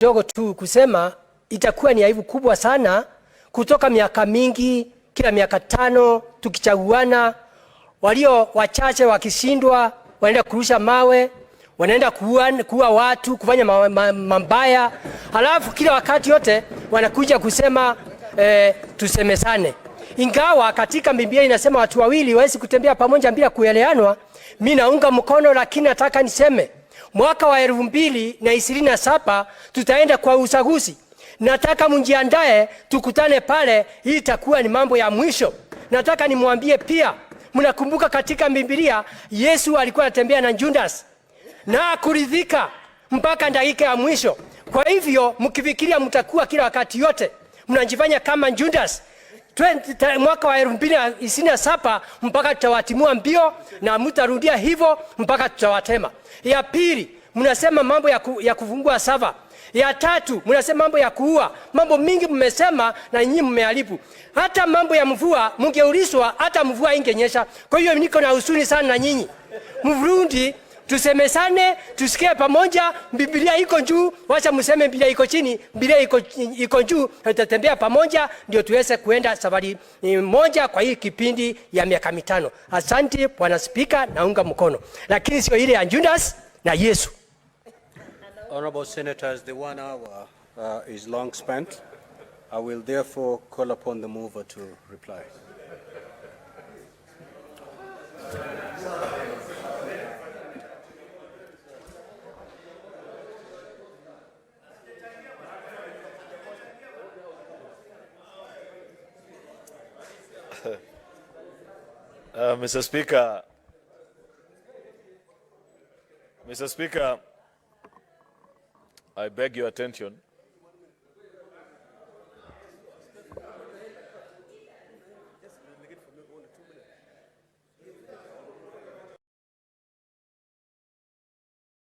Kidogo tu kusema itakuwa ni aibu kubwa sana kutoka miaka mingi, kila miaka 5 tukichaguana, walio wachache wakishindwa wanaenda kurusha mawe, wanaenda kuua watu, kufanya mabaya, halafu kila wakati yote wanakuja kusema tusemesane. Ingawa katika Biblia inasema watu wawili hawezi kutembea pamoja bila kueleanwa, mimi naunga mkono, lakini nataka niseme mwaka wa 2027 tutaenda kwa uchaguzi. Nataka mjiandae, tukutane pale. Hii itakuwa ni mambo ya mwisho. Nataka nimwambie pia, mnakumbuka katika Biblia Yesu alikuwa anatembea na Judas na kuridhika mpaka dakika ya mwisho. Kwa hivyo mkifikiria mtakuwa kila wakati yote mnajifanya kama Judas, mwaka wa 2027 mpaka tutawatimua mbio na mtarudia hivyo mpaka tutawatema. Ya pili, mnasema mambo ya kufungua sava. Ya tatu, mnasema mambo ya kuua. Mambo mingi mmesema na nyinyi mmeharibu. Hata mambo ya mvua mngeulizwa, hata mvua ingenyesha. Kwa hiyo niko na huzuni sana na nyinyi. Mrundi, tusemesane, tusikie pamoja. Biblia iko juu, wacha mseme Biblia iko chini, Biblia iko juu, tutatembea pamoja ndio tuweze kuenda safari moja kwa hii kipindi ya miaka 5. Asante Bwana Spika, naunga mkono. Lakini sio ile ya Judas na Yesu. Honorable Senators, the 1 hour is long spent. I will therefore call upon the mover to reply. Mr. Speaker, Mr. Speaker, I beg your attention.